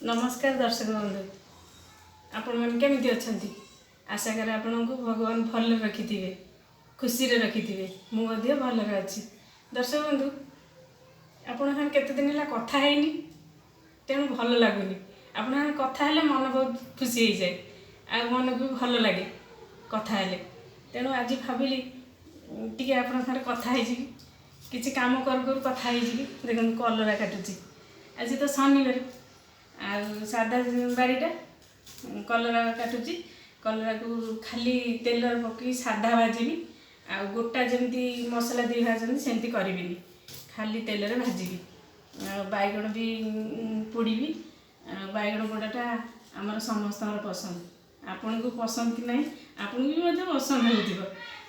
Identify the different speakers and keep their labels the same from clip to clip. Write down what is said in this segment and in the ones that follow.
Speaker 1: ନମସ୍କାର ଦର୍ଶକ ବନ୍ଧୁ, ଆପଣମାନେ କେମିତି ଅଛନ୍ତି? ଆଶା କରେ ଆପଣଙ୍କୁ ଭଗବାନ ଭଲରେ ରଖିଥିବେ, ଖୁସିରେ ରଖିଥିବେ। ମୁଁ ମଧ୍ୟ ଭଲରେ ଅଛି। ଦର୍ଶକ ବନ୍ଧୁ, ଆପଣଙ୍କ ସାଙ୍ଗେ କେତେ ଦିନ ହେଲା କଥା ହେଇନି, ତେଣୁ ଭଲ ଲାଗୁନି। ଆପଣଙ୍କ ସାଙ୍ଗେ କଥା ହେଲେ ମନ ବହୁତ ଖୁସି ହେଇଯାଏ ଆଉ ମନକୁ ବି ଭଲ ଲାଗେ କଥା ହେଲେ। ତେଣୁ ଆଜି ଭାବିଲି ଟିକେ ଆପଣଙ୍କ ସାଙ୍ଗରେ କଥା ହେଇଯିବି। କିଛି କାମ କରୁ କରୁ କଥା ହେଇଯିବି। ଦେଖନ୍ତୁ, କଲରା କାଟୁଛି। ଆଜି ତ ଶନିବାର ଆଉ ସାଧା ବାରିଟା। କଲରା କାଟୁଛି। କଲରାକୁ ଖାଲି ତେଲରେ ପକେଇ ସାଧା ଭାଜିବି ଆଉ ଗୋଟା ଯେମିତି ମସଲା ଦେଇ ଭାଜନ୍ତି, ସେମିତି କରିବିନି। ଖାଲି ତେଲରେ ଭାଜିବି ଆଉ ବାଇଗଣ ବି ପୋଡ଼ିବି। ଆଉ ବାଇଗଣ ପୋଡ଼ାଟା ଆମର ସମସ୍ତଙ୍କର ପସନ୍ଦ। ଆପଣଙ୍କୁ ପସନ୍ଦ କି ନାହିଁ? ଆପଣଙ୍କୁ ବି ମଧ୍ୟ ପସନ୍ଦ ହେଉଥିବ।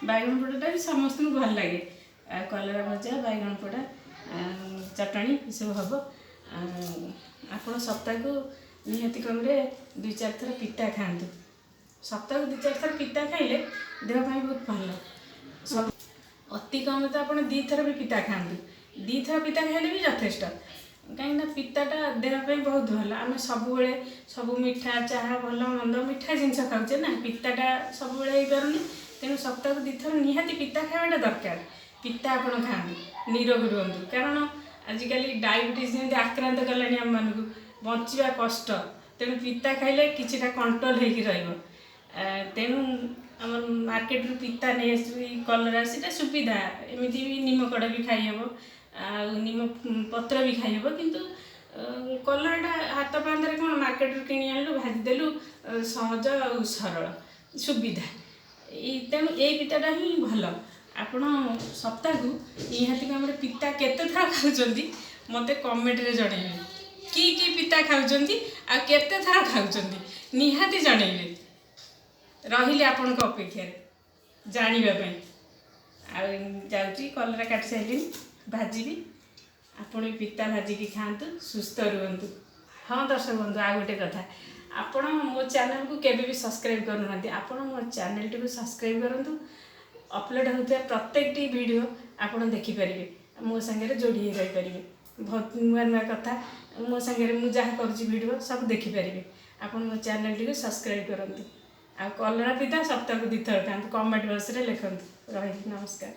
Speaker 1: ବାଇଗଣ ପୋଡ଼ାଟା ବି ସମସ୍ତଙ୍କୁ ଭଲ ଲାଗେ। ଆଉ କଲରା ଭଜା, ବାଇଗଣ ପୋଡ଼ା, ଆଉ ଚଟଣି, ଏସବୁ ହେବ। ଆଉ ଆପଣ ସପ୍ତାହକୁ ନିହାତି କମରେ ଦୁଇ ଚାରି ଥର ପିତା ଖାଆନ୍ତୁ। ସପ୍ତାହକୁ ଦୁଇ ଚାରି ଥର ପିତା ଖାଇଲେ ଦେହ ପାଇଁ ବହୁତ ଭଲ। ଅତି କମରେ ତ ଆପଣ ଦୁଇଥର ବି ପିତା ଖାଆନ୍ତୁ। ଦୁଇଥର ପିତା ଖାଇଲେ ବି ଯଥେଷ୍ଟ, କାହିଁକିନା ପିତାଟା ଦେହ ପାଇଁ ବହୁତ ଭଲ। ଆମେ ସବୁବେଳେ ସବୁ ମିଠା, ଚାହା, ଭଲ ମନ୍ଦ ମିଠା ଜିନିଷ ଖାଉଛେ ନା, ପିତାଟା ସବୁବେଳେ ହେଇପାରୁନି। ତେଣୁ ସପ୍ତାହକୁ ଦୁଇଥର ନିହାତି ପିତା ଖାଇବାଟା ଦରକାର। ପିତା ଆପଣ ଖାଆନ୍ତୁ, ନିରୋଗ ରୁହନ୍ତୁ। କାରଣ ଆଜିକାଲି ଡାଇବେଟିସ୍ ଯେମିତି ଆକ୍ରାନ୍ତ କଲାଣି ଆମମାନଙ୍କୁ, ବଞ୍ଚିବା କଷ୍ଟ। ତେଣୁ ପିତା ଖାଇଲେ କିଛିଟା କଣ୍ଟ୍ରୋଲ ହେଇକି ରହିବ। ତେଣୁ ଆମର ମାର୍କେଟରୁ ପିତା ନେଇ ଆସିବି। କଲରା ସେଇଟା ସୁବିଧା। ଏମିତି ବି ନିମକଢ଼ ବି ଖାଇହେବ ଆଉ ନିମ ପତ୍ର ବି ଖାଇହେବ। କିନ୍ତୁ କଲରାଟା ହାତ ପାହାନ୍ତାରେ କ'ଣ, ମାର୍କେଟରୁ କିଣି ଆଣିଲୁ, ଭାଜିଦେଲୁ, ସହଜ ଆଉ ସରଳ, ସୁବିଧା ଏଇ। ତେଣୁ ଏଇ ପିତାଟା ହିଁ ଭଲ। ଆପଣ ସପ୍ତାହକୁ ନିହାତି ଭାବରେ ପିତା କେତେ ଥର ଖାଉଛନ୍ତି, ମୋତେ କମେଣ୍ଟରେ ଜଣେଇବେ। କି କି ପିତା ଖାଉଛନ୍ତି ଆଉ କେତେ ଥର ଖାଉଛନ୍ତି, ନିହାତି ଜଣେଇବେ। ରହିଲି ଆପଣଙ୍କ ଅପେକ୍ଷାରେ ଜାଣିବା ପାଇଁ। ଆଉ ଯାଉଛି, କଲରା କାଟି ସାରିଲିଣି, ଭାଜିବି। ଆପଣ ବି ପିତା ଭାଜିକି ଖାଆନ୍ତୁ, ସୁସ୍ଥ ରୁହନ୍ତୁ। ହଁ ଦର୍ଶକ ବନ୍ଧୁ, ଆଉ ଗୋଟେ କଥା। ଆପଣ ମୋ ଚ୍ୟାନେଲକୁ କେବେ ବି ସବସ୍କ୍ରାଇବ୍ କରୁନାହାନ୍ତି। ଆପଣ ମୋ ଚ୍ୟାନେଲଟିକୁ ସବସ୍କ୍ରାଇବ୍ କରନ୍ତୁ। ଅପଲୋଡ଼ ହେଉଥିବା ପ୍ରତ୍ୟେକଟି ଭିଡ଼ିଓ ଆପଣ ଦେଖିପାରିବେ, ମୋ ସାଙ୍ଗରେ ଯୋଡ଼ି ହେଇ ରହିପାରିବେ। ବହୁତ ନୂଆ ନୂଆ କଥା ମୋ ସାଙ୍ଗରେ, ମୁଁ ଯାହା କରୁଛି ଭିଡ଼ିଓ ସବୁ ଦେଖିପାରିବେ। ଆପଣ ମୋ ଚ୍ୟାନେଲଟିକୁ ସବସ୍କ୍ରାଇବ୍ କରନ୍ତୁ ଆଉ କଲରା ପିତା ସପ୍ତାହକୁ ଦୁଇଥର ଖାଆନ୍ତୁ। କମେଣ୍ଟ ବକ୍ସରେ ଲେଖନ୍ତୁ। ରହିଲି, ନମସ୍କାର।